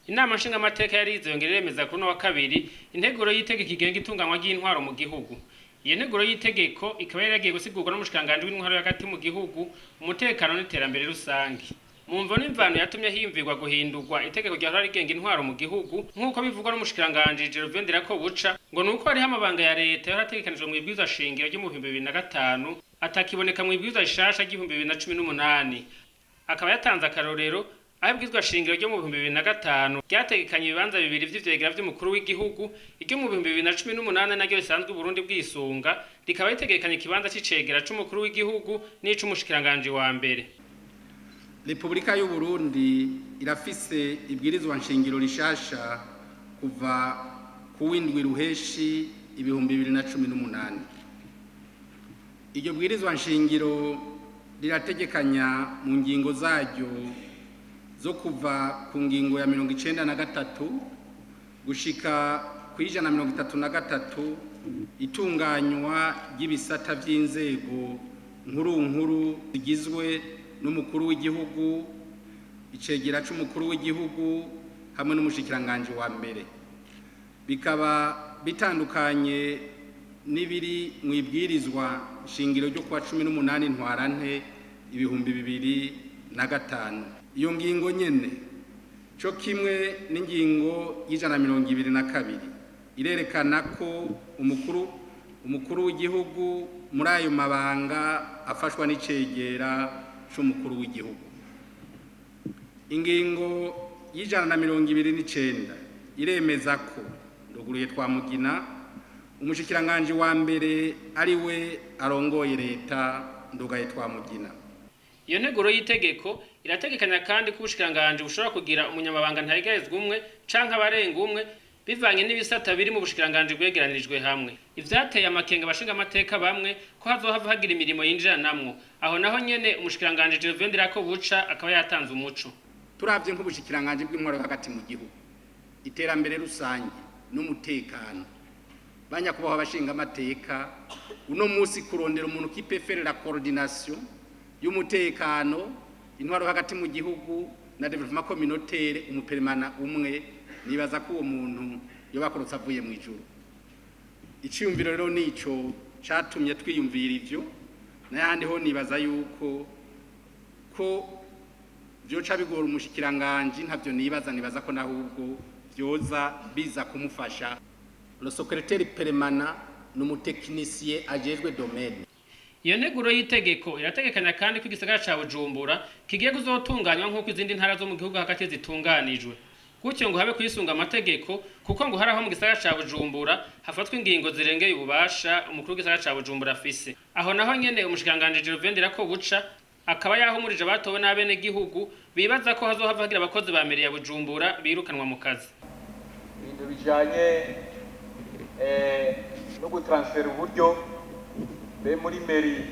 Inama nshingamateka yarize yongera iremeza kuri uno wa kabiri integuro y'itegeko igenga itunganywa ry'intwaro mu gihugu. Iyo nteguro y'itegeko ikaba yari yagiye gusigurwa n'umushikiranganji w'intwaro hagati mu gihugu, umutekano n'iterambere rusange. Mu mvo n'imvano yatumye hiyumvirwa guhindurwa itegeko ryahora rigenga intwaro mu gihugu, nk'uko bivugwa n'umushikiranganji Gervais Ndirakobuca, ngo nuko hariho amabanga ya leta yahora ategekanijwe mu ibwirizwa shingiro ryo mu 2005 atakiboneka mu ibwirizwa rishasha ry'ibihumbi 2018. Akaba yatanze akarorero aho ibwirizwa shingiro ryo mu 2005 ryategekanye ibibanza bibiri vy'ivyegera vy'umukuru w'igihugu, iryo mu 2018 naryo risanzwe Uburundi bwisunga rikaba ritegekanye ikibanza c'icegera c'umukuru w'igihugu n'ic'umushikiranganji wa mbere. Repubulika y'u Burundi irafise ibwirizwa nshingiro rishasha kuva ku w'indwi ruheshi 2018. Iryo bwirizwa nshingiro rirategekanya mu ngingo zaryo zo kuva ku ngingo ya 93 gushika ku 133 itunganywa ry'ibisata vy'inzego nkuru nkuru zigizwe n'umukuru w'igihugu, icegera c'umukuru w'igihugu hamwe n'umushikiranganji wa mbere, bikaba bitandukanye n'ibiri mu ibwirizwa shingiro ryo kuwa 18 ntwarante 2005. Iyo ngingo nyene co kimwe n'ingingo y'122 irerekana ko umukuru w'igihugu muri ayo mabanga afashwa n'icegera c'umukuru w'igihugu. Ingingo y'129 iremeza ko nduguruye Twamugina umushikiranganji wa mbere ari we arongoye leta, ndugaye Twamugina. Iyo nteguro y'itegeko irategekanya kandi ko ubushikiranganji bushobora kugira umunyamabanga ntayigarizwa umwe canke abarenga umwe, bivanye n'ibisata biri mu bushikiranganji bwegeranirijwe hamwe. Ivyateye amakenga abashingamateka bamwe ko hazohava hagira imirimo yinjiranamwo. Aho naho nyene umushikiranganji Gervais Ndirakobuca akaba yatanze umuco. Turavye nk'ubushikiranganji bw'intwaro hagati mu gihugu, iterambere rusange n'umutekano, banyakubahwa abashingamateka, uno musi kurondera umuntu qui peut faire la coordination y'umutekano, intwaro hagati mu gihugu na développement communautaire, umu permanent umwe, nibaza ko uwo muntu yoba akorotse avuye mu ijuru. Iciyumviro rero nico catumye twiyumvira ivyo. N'ayandi ho nibaza yuko ko vyoca bigora umushikiranganji, ntavyo nibaza. Nibaza ko nahubwo vyoza biza kumufasha. Le secrétaire permanent ni umu technicien ajejwe domaine. Iyo nteguro y'itegeko irategekanya kandi ko igisagara ca Bujumbura kigiye kuzotunganywa nk'uko izindi ntara zo mu gihugu hagati zitunganijwe, gutyo ngo habe kwisunga amategeko, kuko ngo hari aho mu gisagara ca Bujumbura hafatwa ingingo zirengeye ububasha umukuru w'igisagara ca Bujumbura afise. Aho naho nyene umushikiranganji Gervais Ndirakobuca akaba yahumurije abatowe n'abenegihugu bibaza ko hazohava hagira abakozi ba mairie ya Bujumbura birukanwa mu kazi. Ibintu bijanye no gutransfera uburyo be muri mairie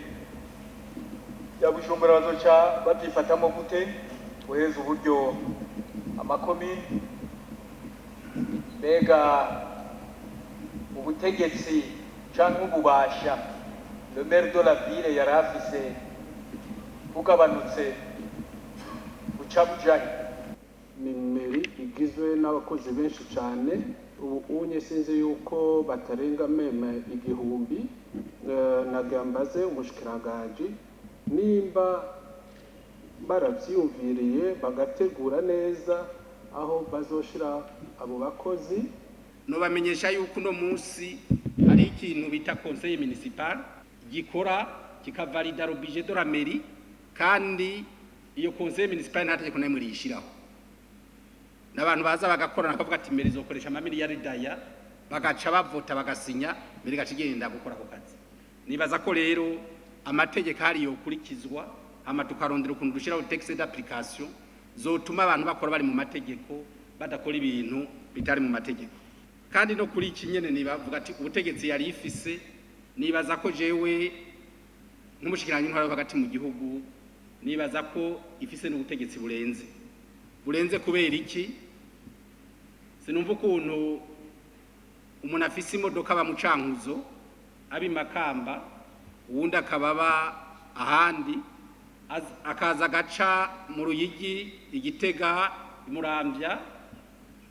ya Bujumbura, bazoca babyifatamo gute guheza uburyo amakomine? Mbega ubutegetsi canke ububasha le maire de la ville yari afise bugabanutse, buca bujahe? Ni mairie igizwe n'abakozi benshi cyane. Ubu unye sinzi yuko batarenga même 1000. Nagambaze umushikiranganji nimba baravyiyumviriye bagategura neza aho bazoshira abo bakozi. Nobamenyesha yuko uno munsi hari ikintu bita conseil municipal gikora kikavalida le budget de la mairie, kandi iyo conseil municipal nta tegeko namwe riyishiraho. N'abantu baza bagakorana bakavuga ati mairie izokoresha amamiliyari daya, bagaca bavota, bagasinya, mairie igaca igenda gukora ako kazi. Nibaza ko rero amategeko hari yokurikizwa, hama tukarondera ukuntu dushiraho texte d'application zotuma abantu bakora bari mu mategeko, badakora ibintu bitari mu mategeko. Kandi no kuri iki nyene nibavuga ati ubutegetsi yari ifise, nibaza ko jewe nk'umushikiranganji w'intwaro hagati mu gihugu nibaza ko ifise n'ubutegetsi burenze burenze. Kubera iki? Sinumva ukuntu umuntu afise imodoka aba mu Cankuzo, aba i Makamba, uwundi akaba aba ahandi, akaza agaca mu Ruyigi, Igitega, Muramvya.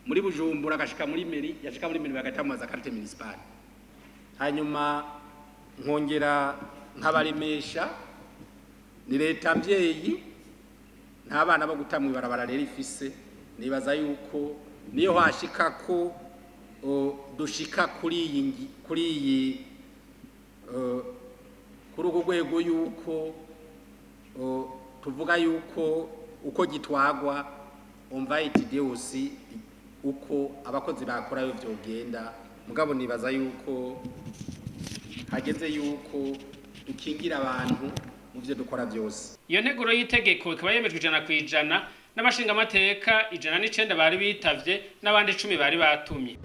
Muri Bujumbura agashika muri mairie, yashika muri mairie bagatamubaza carte municipale. Hanyuma nkongera nkabaremesha, ni leta mvyeyi, nta bana bo guta mw'ibarabara rero ifise. Nibaza yuko niyo hashika ko dushika kuri iyi kuri urwo rwego yuko tuvuga yuko uko gitwagwa, on va étudier aussi uko abakozi bakorayo vyogenda. Mugabo nibaza yuko hageze yuko dukingira abantu mu vyo dukora vyose. Iyo nteguro y'itegeko ikaba yemejwe 100% n'abashingamateka 109 bari bitavye n'abandi 10 bari batumye.